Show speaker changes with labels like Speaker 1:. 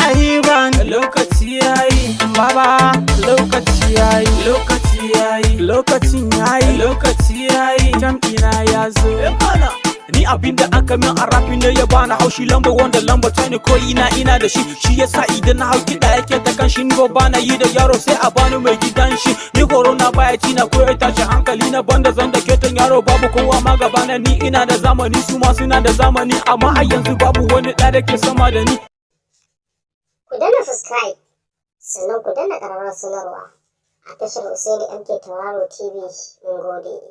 Speaker 1: Ahiban.
Speaker 2: Lokaci yayi.
Speaker 1: Baba.
Speaker 2: Lokaci yayi, lokaci yayi.
Speaker 1: Lokacin yayi.
Speaker 2: Lokaci yayi.
Speaker 1: Time ɗina ya zo.
Speaker 2: Mana ni abinda aka min a rapping ne ya bani haushi, lamba wanda lamba ta ni ko ina ina da shi. Shi yasa idan na hau kiɗa yake ta kan shi. Ni ba bana yi da yaro, sai a bani mai gidan shi. Ni corona baya ci na ko ya tashi hankali na, banda zan da ketan yaro, babu kowa ma gaba na. Ni ina da zamani, su ma suna da zamani, amma har yanzu babu wani ɗa da ke sama da ni.
Speaker 3: Ku danna subscribe, sannan ku danna ƙararrawar sanarwa a tashar Usaini MK Tauraro TV. Mun gode.